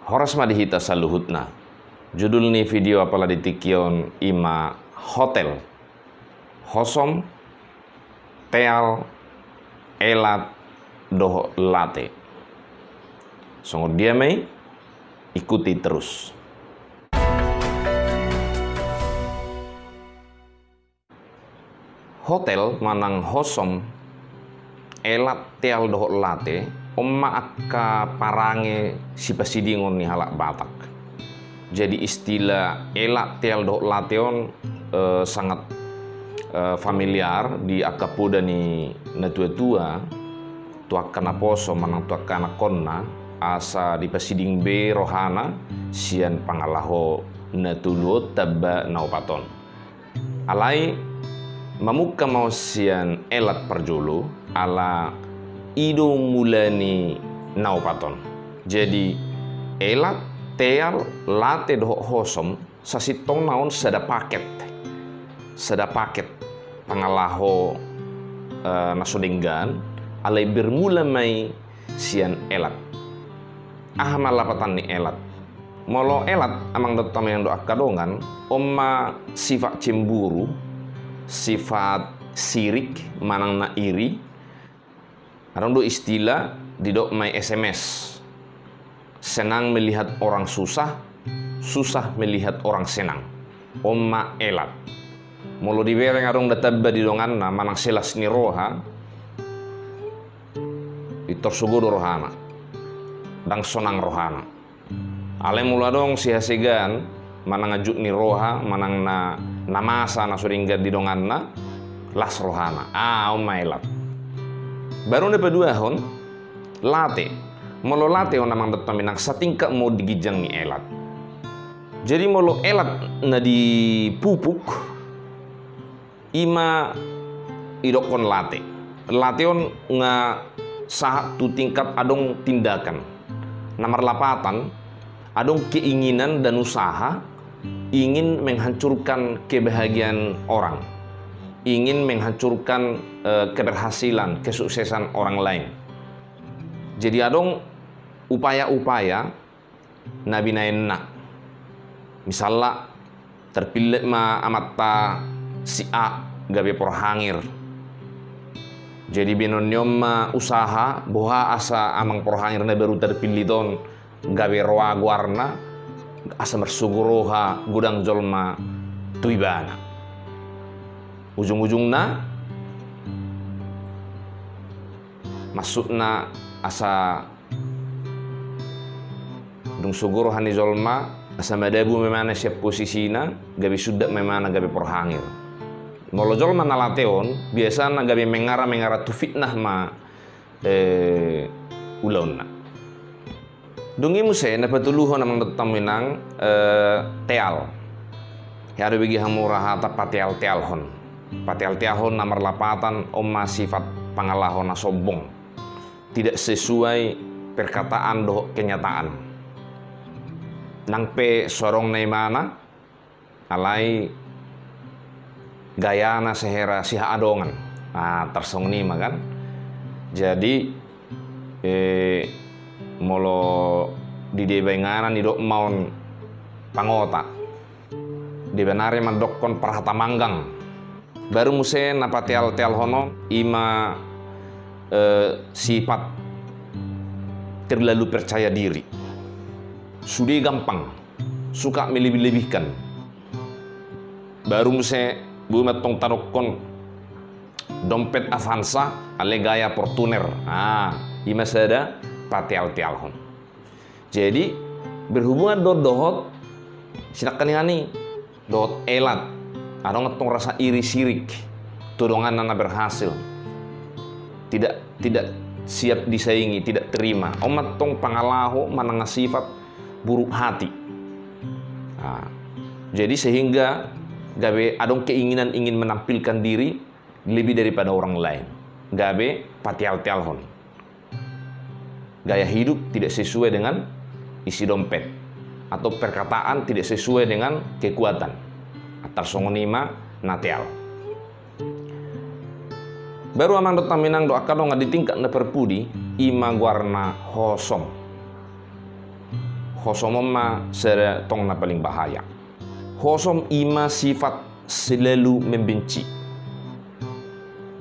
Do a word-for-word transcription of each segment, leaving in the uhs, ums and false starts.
Horas ma di hita saluhutna. Judul ni video apala di tingki on ima hotel, hosom, teal, elat, dohot late. Songon dia ma i, ikuti terus. Hotel manang hosom, elat, teal dohot late, on ma angka parange sipasidingon ni halak Batak. Jadi istilah elat, teal dohot late on, eh, sangat, eh, familiar di angka poda ni natua-tua, tu angka naposo manang tu angka anakkonna, asa dipasiding be rohana sian pangalaho na tolu on tamba na opat on. Alai mamungka ma on sian elat parjolo, ala i do mula ni na opat on. Jadi elat, teal, late dohot hosom, sasintongna on sada paket. Sada paket pangalaho, eh, na so denggan, alai bermula ma i sian elat. Aha ma lapatan ni elat? Molo elat, amang dohot hamu inang dohot angka dongan, on ma sifat cemburu, sifat sirik, manang na iri. Adong do istilah didok ma i S M S. Senang melihat orang susah, susah melihat orang senang. On ma elat. Molo dibereng adong na tamba di donganna, manang selas ni roha, pintor sogo do rohana. Ndang sonang rohana. Alai molo adong sihasegan, manang anjuk ni roha, manang na, na masa na so denggan di donganna, las rohana. Ah, on ma elat. Baru na paduahon, late. Molo late on, amang dohot hamu inang, satingkat ma on di ginjang ni elat. Jadi molo elat na dipupuk, ima idokkon late. Late on nga sahat tu tingkat adong tindakan. Na marlapatan, adong keinginan dan usaha ingin menghancurkan kebahagiaan orang, ingin menghancurkan, eh, keberhasilan, kesuksesan orang lain. Jadi adong upaya-upaya na binaenna. Misalna, terpillit ma amanta si A gabe porhangir. Jadi baenon ni on ma usaha, boha asa amang porhangir na baru terpillit on gabe roa goarna, asa marsogo roha godang jolma tu ibana. Ujung-ujungna, maksudna asa dung sogo roha ni jolma, asa madabu ma ibana sian posisina, gabe sundat ma ibana gabe porhangir. Molo jolma na late on, biasana gabe mengara-mengara tu fitnah ma, eh, ulaonna. Dung i muse na patoluhon, amang dohot hamu inang, eh, teal. Hea do bege hamu ra hata pateal-tealhon. Pateal-tealhon na marlapatan on ma sifat pangalaho na sombong. Tidak sesuai perkataan dohot kenyataan. Nang pe so adong na ibana, alai gayana sehera sihaadongan. Nah, tarsongon i ma kan. Jadi, eh, molo di deba inganan didok ma on pangota. Deba nari mandokkon parhata manggang. Baru muse na pateal-tealhon on ima, eh, sifat terlalu percaya diri. Sude gampang, suka melebih-lebihkan. Baru muse boi ma tong tadokkon dompet Avanza, alai gaya Fortuner. Ah, ima sada pateal-tealhon. Jadi, berhubungan dohot, dohot sinangkaningan i, dohot elat, adong antong rasa iri sirik tu donganna na berhasil. Tidak, tidak siap disaingi, tidak terima. On ma antong pangalaho manang sifat buruk hati. Nah, jadi sehingga gabe adong keinginan ingin menampilkan diri lebih daripada orang lain. Gabe pateal-tealhon. Gaya hidup tidak sesuai dengan isi dompet, atau perkataan tidak sesuai dengan kekuatan. Tarsongon i ma na teal. Baru amang dohot hamu inang dohot angka dongan di tingkat na parpudi, ima goarna hosom. Hosom on ma sada tong na paling bahaya. Hosom i ma sifat selalu membenci,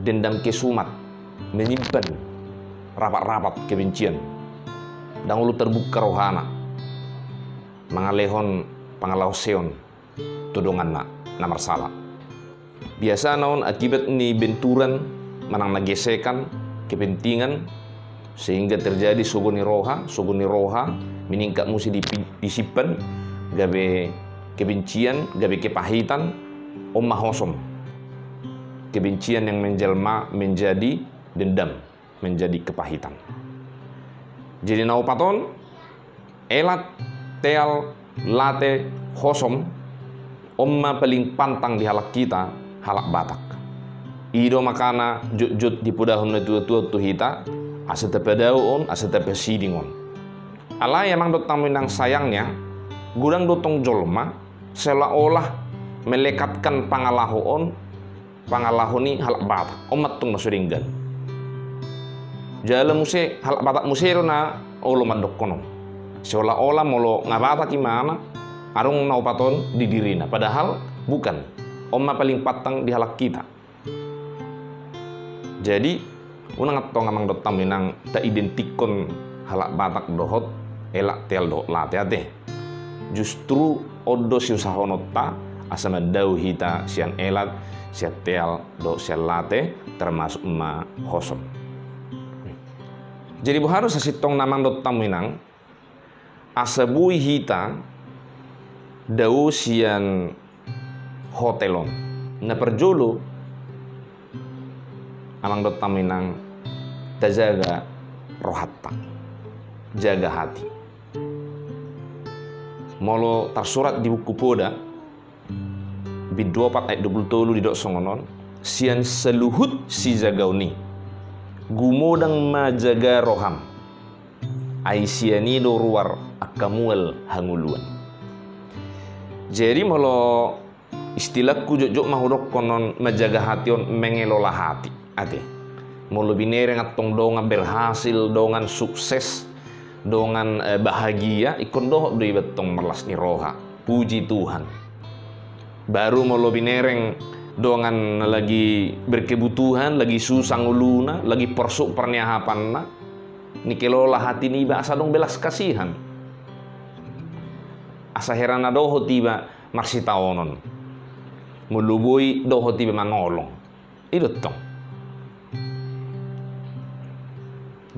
dendam kesumat, menyimpan rapat-rapat kebencian. Ndang olo terbuka rohana mangalehon pangalaoseon tu donganna na marsala. Biasana on akibat ni benturan manang na gesekan kepentingan, sehingga terjadi sogo ni roha, sogo ni roha, meningkat muse di pi-, disimpan, gabe kebencian, gabe kepahitan, on ma hosom. Kebencian yang menjelma menjadi dendam, menjadi kepahitan. Jadi na opat on, elat, teal, late, hosom, on ma paling pantang di halak hita, halak Batak. I do makana jotjot dipodahon na tuatua tu hita, asa tapadao on, asa tapasiding on. Alai amang dohot hamu inang, sayangnya, godang do tong jolma seolah-olah melekatkan pangalaho on, pangalaho ni halak Batak, on ma tong na so denggan. Jala muse halak Batak muse do na olo mandokkon on, seolah-olah molo nga Batak imana, adong na opat on di dirina. Padahal bukan, on ma paling pantang di halak hita. Jadi unang antong amang dohot hamu inang taidentikkon halak Batak dohot elat, teal dohot late ate. Justru on do siusahononta asa mandao hita sian elat, sian teal dohot sian late, termasuk ma hosom. Jadi boha do sasintongna amang dohot hamu inang, asa boi hita dao sian hotel on? Na parjolo amang dohot hamu inang, tajaga rohanta, jaga hati. Molo tarsurat di Buku Poda bindu opat ayat dua pulu tolu didok songon on: Sian saluhut sijagaon i gumodang ma jaga roham, ai sian i do ruar angka mual hangoluan. Jadi molo istilahku jotjot ma hudokkon on, menjaga hati on, mengelola hati ate. Molo binereng antong dongan berhasil, dongan sukses, dongan, eh, bahagia, ingkon dohot do iba antong marlas ni roha, puji Tuhan. Baru molo binereng dongan na lagi berkebutuhan, lagi susah ngoluna, lagi porsuk parniahapanna, nikelola hati niba asa adong belas kasihan, asa hera na dohot iba marsitaonon, molo boi dohot iba manolong. I do tong.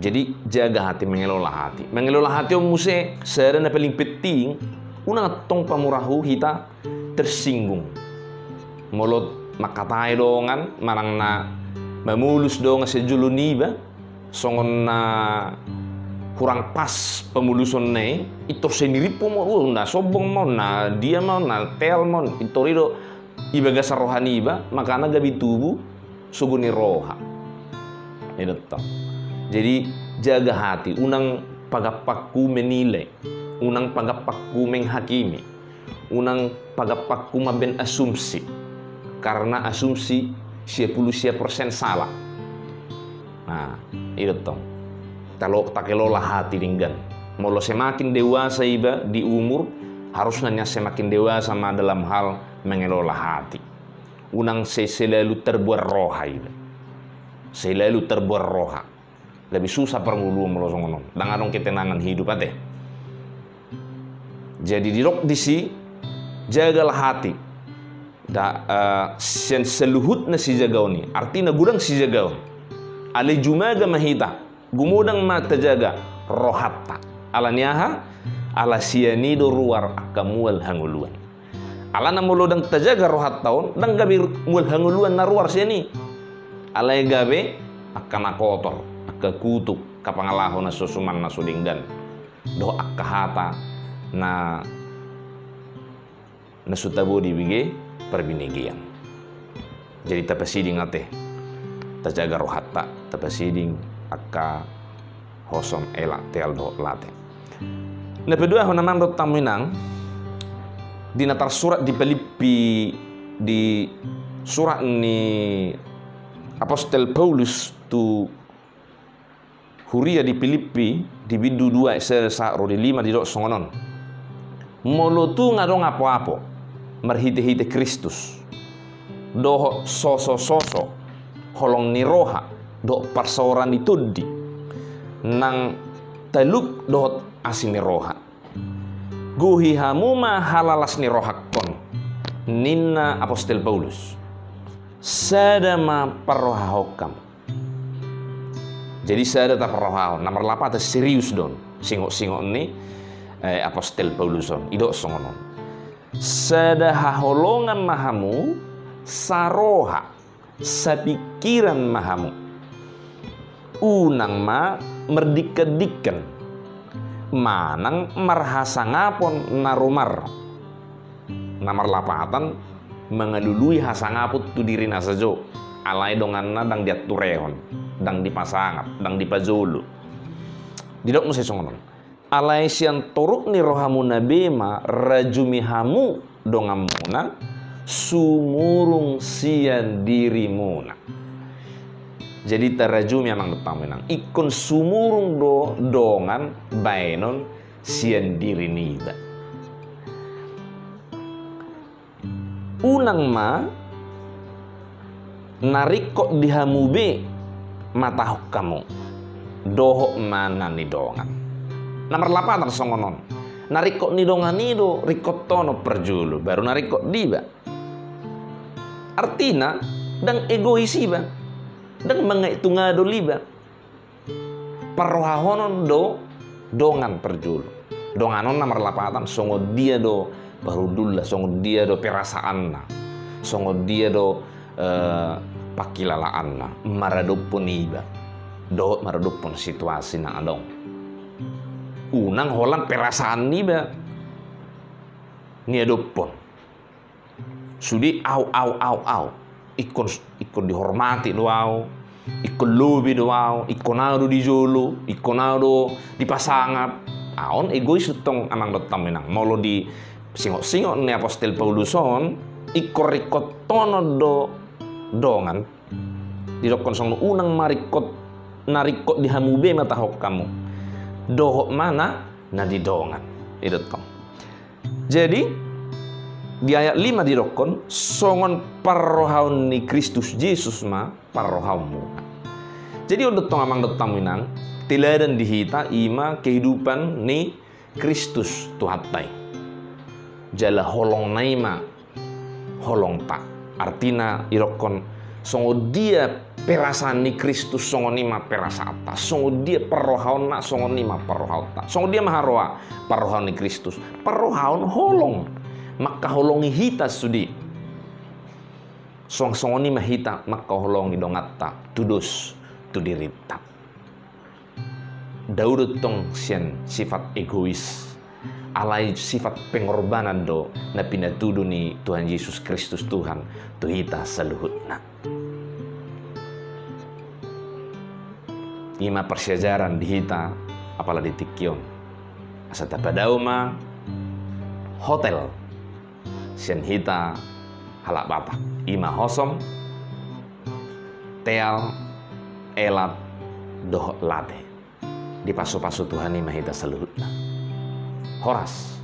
Jadi jaga hati, mengelola hati. Mengelola hati on muse sada na paling penting, unang antong pamurahu hita tersinggung. Molo mangkatai dongan manang na mamolus dongan sian jolo niba, songon na hurang pas pamolusonna i, pintor sendiri po ma on, na sombong ma on, na dia ma on, na teal ma on, pintor i do i bagasan roha niba, makana gabe tubu sogo ni roha. I do tong. Jadi jaga hati, unang pagampanghu menilai, unang pagampanghu menghakimi, unang pagampanghu mambaen asumsi, karena asumsi sia pulu sia persen salah. Nah, i do tong. Talo-, takelola hati denggan. Molo semakin dewasa iba di umur, harusna nian semakin dewasa ma dalam hal mengelola hati. Unang se-, selalu terbuat roha iba. Selalu terbuat roha. Gabe susah parngoluon molo songon on. Ndang adong ketenangan hidup ate. Jadi didok disi, jagalah hati. Da, eh, sian saluhutna sijagaon i. Artina godang sijagaon. Alai jumaga ma hita. Gumodang ma tajaga rohanta. Ala ni aha? Ala sian i do ruar angka mual hangoluan. Alana molo ndang tajaga rohanta on, ndang gabe mual hangoluan na ruar sian i. Alai gabe angka na kotor, angka kutuk, angka pangalaho na so suman, na so denggan, dohot angka hata na, na so tabo dibege parbinegean. Jadi tapasiding ate, tajaga rohanta, tapasiding angka hosom, elat, teal dohot late. Na paduahon amang dohot hamu inang, di na tarsurat di Pilippi, di surat ni apostel Paulus tu huria di Pilippi, di bindu dua ayat sada sahat ro di lima didok songon on: Molo tung adong apoapo marhitehite Kristus, dohot sosososo, holong ni roha, dohot parsaoran ni tondi, nang talup dohot asi ni roha, gohi hamu ma halalas ni rohangkon, ninna apostel Paulus. Sada ma parrohahon hamu. Jadi sada taparrohahon, na marlapatan serius do on singot-singot ni, eh, apostel Paulus on, didok songon on. Sada haholongan ma hamu, saroha, sapingkiran ma hamu. Unang ma mardingkandingkan manang marhasangapon na rumar. Na marlapatan mangalului hasangapon tu diri na sajo, alai donganna ndang dianturehon, ndang dipasangap, ndang dipajolo. Didok muse songon on. Alai sian toruk ni rohamuna be ma rajumi hamu donganmuna, sumurung sian dirimuna. Jadi tarajumi amang dohot hamu inang, ingkon sumurung do dongan baenon sian diri niba. Unang ma na ringkot di hamu be matahon hamu, dohot ma na nidongan. Na marlapatan songon on. Na ringkot ni dongan i do ringkothon on parjolo, baru na ringkot di iba. Artina, ndang egois iba, ndang mangaek tungadol iba. Parrohahonon do dongan parjolo. Dongan on na marlapatan songon dia do parhundulna, songon dia do perasaanna, songon dia do, eh, pangkilalaanna maradophon iba dohot maradophon situasi na adong. Unang holan perasaan niba niadophon. Sude au, au, au, au. Ingkon, ingkon dihormati do au. Ingkon lobi do au. Ingkon au do dijolo. Ingkon au do dipasangap. Ah, on egois do tong amang dohot hamu inang. Molo di singot-singot ni apostel Paulus on, ingkon ringkothon on do dongan. Didokkon songon unang ma ringkot, na ringkot di hamu be matahon hamu, dohot ma na nidongan. I do tong. Jadi di ayat lima didokkon, songon parrohaon ni Kristus Jesus ma parrohaonmuna. Jadi on do tong amang dohot hamu inang, teladan di hita i ma kehidupan ni Kristus Tuhanta i. Jala holongna i ma holongta. Artina didokkon, songon dia perasaan ni Kristus, songon i ma perasaanta. Songon dia parrohaonna, songon i ma parrohaonta. Songon dia ma haroa parrohaon ni Kristus? Parrohaon holong. Mangkaholongi hita sude. Songon, songon i ma hita mangkaholongi donganta, tudos tu dirinta. Dao do tong sian sifat egois, alai sifat pengorbanan do na pinatudu ni Tuhan Jesus Kristus Tuhan tu hita saluhutna. I ma parsiajaran di hita apala di tingki on. Asa tapadao ma hotel sian hita halak Batak, i ma hosom, teal, elat, dohot late. Dipasupasu Tuhan i ma hita saluhutna. Horas.